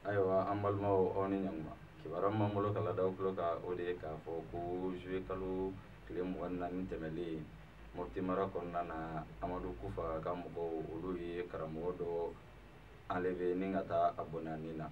Ayiwa, an balimaw, aw ni ɲankuma. Kibaruya min b'an bolo ka ladaw tulo kan, o de ye k'a fɔ ko juillet kalo tile 24 tɛmɛlen, Mopti mara kɔnɔna na, Amadu Kufa ka mɔgɔw, olu ye karamɔgɔ dɔ enlevé ni ka taa a bɔnɛ ni na.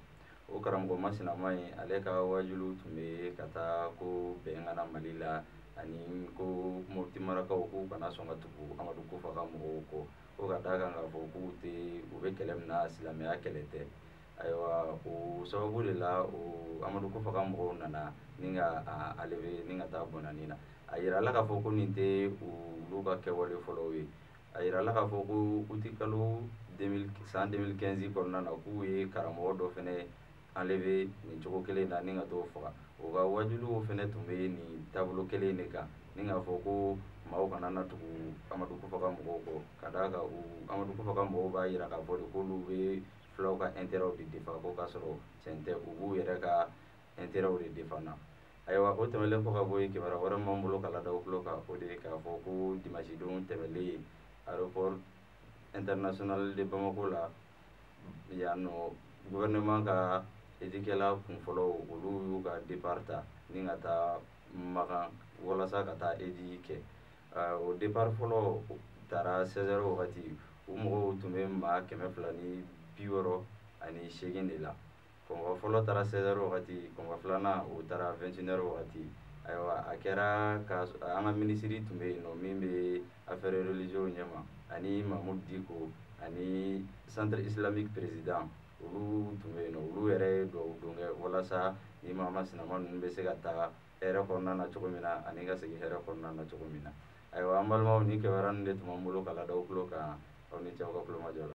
O karamɔgɔ masinama in, ale ka waajulu tun bɛ ka taa ko bɛn ka na Mali la, ani ko Mopti marakaw k'u kana sɔn ka tugu Amadu Kufa ka mɔgɔw kɔ, ko ka d'a kan k'a fɔ k'u tɛ u bɛ kɛlɛ min na, silamɛya kɛlɛ tɛ. Ayiwa, o sababu de la, o Amadu Kufa ka mɔgɔw nana ni ka a enlevé ni ka taa bɔnɛ ni na. A yirala k'a fɔ ko nin tɛ olu ka kɛwale fɔlɔw ye. A yirala k'a fɔ ko uti kalo san 2015 kɔnɔna na, k'u ye karamɔgɔ dɔ fɛnɛ enlevé nin cogo kelen na ni ka t'o faga. O ka wajuliw fɛnɛ tun bɛ nin taabolo kelen de kan, ni k'a fɔ ko maaw kana na tugu Amadu Kufa ka mɔgɔw kɔ, ka d'a kan Amadu Kufa ka mɔgɔw b'a yira k'a fɔ de k'olu bɛ fulaw ka intérêt de défend, ko k'a sɔrɔ tiɲɛ tɛ, u b'u yɛrɛ ka intérêt de défend na. Ayiwa, o tɛmɛnen kɔ ka bɔ yen, kibaruya wɛrɛ min b'an bolo ka ladaw tulo kan, o de ye k'a fɔ ko dimanche don tɛmɛlen, aéroport international de Bamako la yan nɔ, gouvernement ka hejikɛla kunfɔlɔw, olu y'u ka départ ta ni ka taa Makan walasa ka taa heji kɛ. O départ fɔlɔ taara 16 heures wagati. U mɔgɔw tun bɛ maa 268 de la. Convoi fɔlɔ taara 16 heures wagati, convoi filanan, o taara 21 heures wagati. Ayiwa, a kɛra ka an ka minisiri tun bɛ yen nɔ min bɛ affaires religieuses ɲɛma, ani Mahmoud Dicko, ani centre islamique président, olu tun bɛ yen nɔ. Olu yɛrɛ ye dugawu don kɛ walasa ni maa masinama ninnu bɛ se ka taa hɛrɛ kɔnɔna na cogo min na, ani ka segin hɛrɛ kɔnɔna na cogo min na. Ayiwa, an balimaw, ni kibaruya ninnu de tun b'an bolo ka ladaw tulo kan. Aw ni ce aw ka tulomajɔ la.